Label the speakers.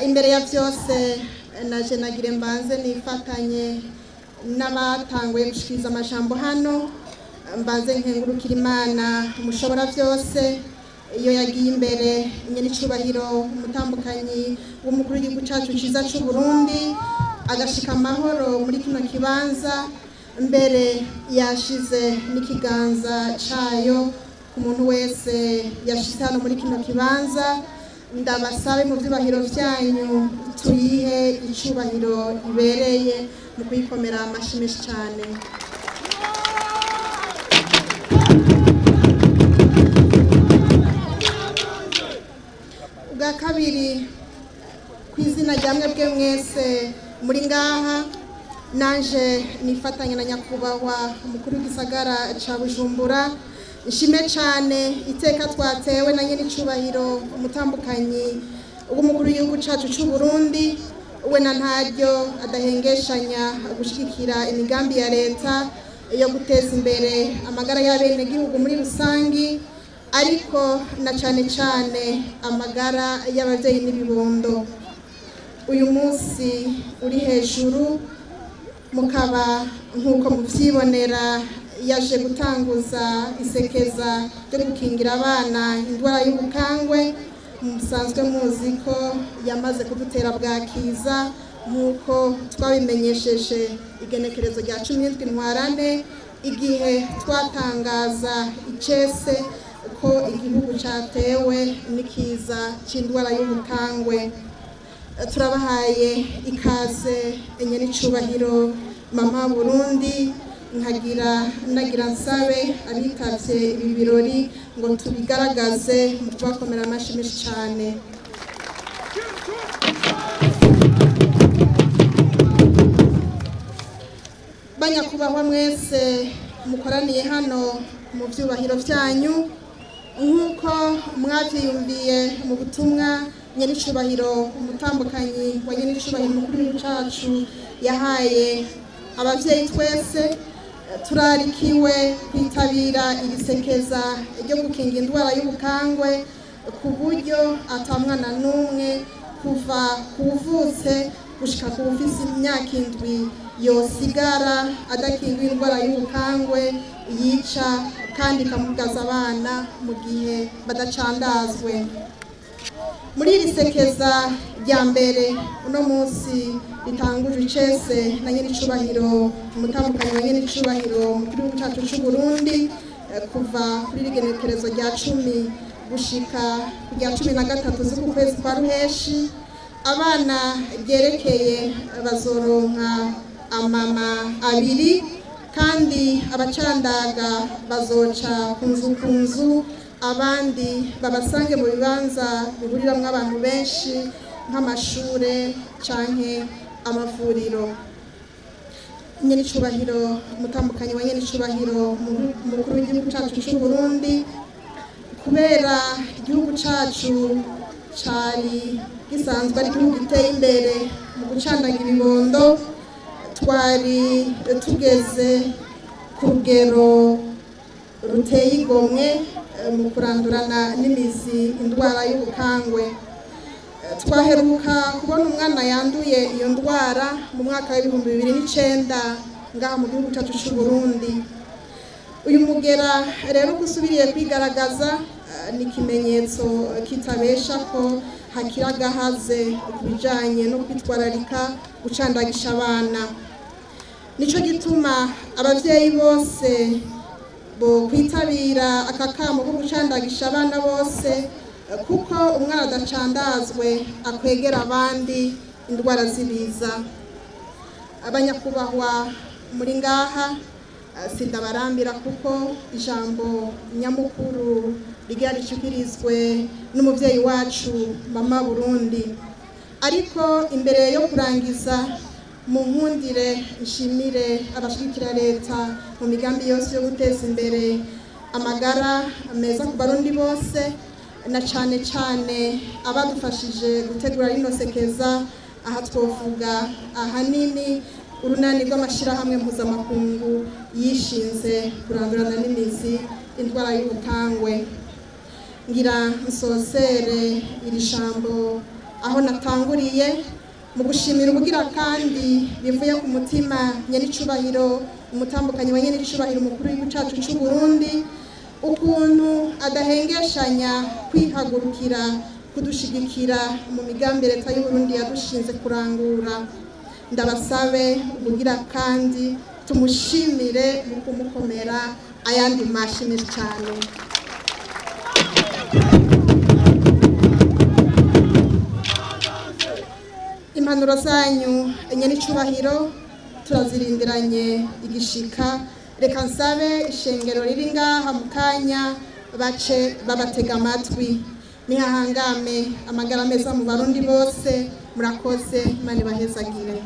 Speaker 1: Imbere ya byose, naje nagire mbanze nifatanye n'abatanguye gushikiriza amajambo hano, mbanze nkengurukira Imana mushobora byose iyo yagiye imbere nyene icubahiro umutambukanyi w'umukuru w'igihugu cacu ciza c'u Burundi, agashika amahoro muri kino kibanza, mbere yashize n'ikiganza cayo ku muntu wese yashize hano muri kino kibanza. Ndabasabe mu byubahiro byanyu tuyihe icubahiro ibereye mu kuyikomera amashyi menshi cyane. Ubwa kabiri, ku izina rya mwebwe mwese muri ngaha, nanje nifatanya na nyakubahwa umukuru w'igisagara ca Bujumbura, nshime cane iteka twatewe na nyene icubahiro umutambukanyi w'umukuru w'igihugu cacu c'u Burundi, we na ntaryo adahengeshanya gushigikira imigambi ya leta yo guteza imbere amagara y'abenegihugu muri rusangi, ariko na cane cane amagara y'abavyeyi n'ibibondo. Uyu munsi uri hejuru mukaba nk'uko muvyibonera yaje gutanguza isekeza ryo gukingira abana indwara y'ubukangwe. Musanzwe muzi ko yamaze kudutera bwakiza nk'uko twabimenyesheje igenekerezo rya 17 ntwarante, igihe twatangaza icese ko igihugu catewe n'ikiza c'indwara y'ubukangwe. Turabahaye ikaze enye n'icubahiro mama Burundi. Nkagira nagira nsabe abitavye ibi birori ngo tubigaragaze mu kubakomera amashyi menshi cyane. Banyakubahwa mwese mukoraniye hano mu vyubahiro vyanyu, nk'uko mwavyiyumviye mu butumwa nyenicubahiro umutambukanyi wa nyenicubahiro umukuru w'igihugu cacu yahaye abavyeyi twese, turarikiwe kwitabira iri sekeza ryo gukinga indwara y'ubukangwe, ku buryo ata mwana n'umwe kuva kuvutse gushika ku wufise imyaka 7 yosigara adakingiwe indwara y'ubukangwe yica kandi ikamugaza abana mu gihe badacandazwe. Muri iri sekeza rya mbere uno munsi ritanguje icese na nyenicubahiro umutambukanyi wa nyenicubahiro umukuru w'igihugu cacu c'u Burundi, kuva kuri rigenekerezo rya 10 gushika ku rya 13 z'uku kwezi kwa Ruheshi, abana ryerekeye bazoronka amama 2, kandi abacandaga bazoca ku nzu ku nzu, abandi babasange mu bibanza bihuriramwo abantu benshi nk'amashure canke amavuriro. Nyenicubahiro umutambukanyi wa nyenicubahiro umukuru w'igihugu cacu c'u Burundi, kubera igihugu cacu cari gisanzwe ari igihugu giteye imbere mu gucandaga ibibondo, twari tugeze ku rugero ruteye igomwe mu kurandurana n'imizi indwara y'ubukangwe. Twaheruka kubona umwana yanduye iyo ndwara mu mwaka w'ibihumbi bibiri n'icenda ngaha mu gihugu cyacu c'u Burundi. Uyu mugera rero uko usubiriye kwigaragaza, ni ikimenyetso kitabesha ko hakiri agahaze ku bijanye no kwitwararika gucandagisha abana. Nico gituma abavyeyi bose bo kwitabira aka kamo ko gucandagisha abana bose, kuko umwana adacandazwe akwegera abandi indwara z'ibiza. Abanyakubahwa muri ngaha, sindabarambira kuko ijambo nyamukuru rigira rishikirizwe n'umuvyeyi wacu mama Burundi. Ariko imbere yo kurangiza, mu nkundire nshimire abashigikira leta mu migambi yose yo guteza imbere amagara meza ku Barundi bose, na cane cane abadufashije gutegura rino sekeza. Aha twovuga ahanini urunani rw'amashirahamwe mpuzamakungu yishinze kurandurana n'imizi indwara y'ubukangwe. Ngira nsozere iri jambo Aho natanguriye mu gushimira ubugira kandi bivuye ku mutima nyenicubahiro umutambukanyi wa nyenicubahiro umukuru w'igihugu cyacu cy'u Burundi, ukuntu adahengeshanya kwihagurukira kudushigikira mu migambi leta y'u Burundi yadushinze kurangura. Ndabasabe ubugira kandi tumushimire mu kumukomera ayandi mashi menshi cyane. Impanuro zanyu nyenicubahiro turazirindiranye igishika. Reka nsabe ishengero riri ngaha mu kanya bace babatega amatwi. Nihahangame amagara meza mu Barundi bose. Murakoze, Imana ibahezagire.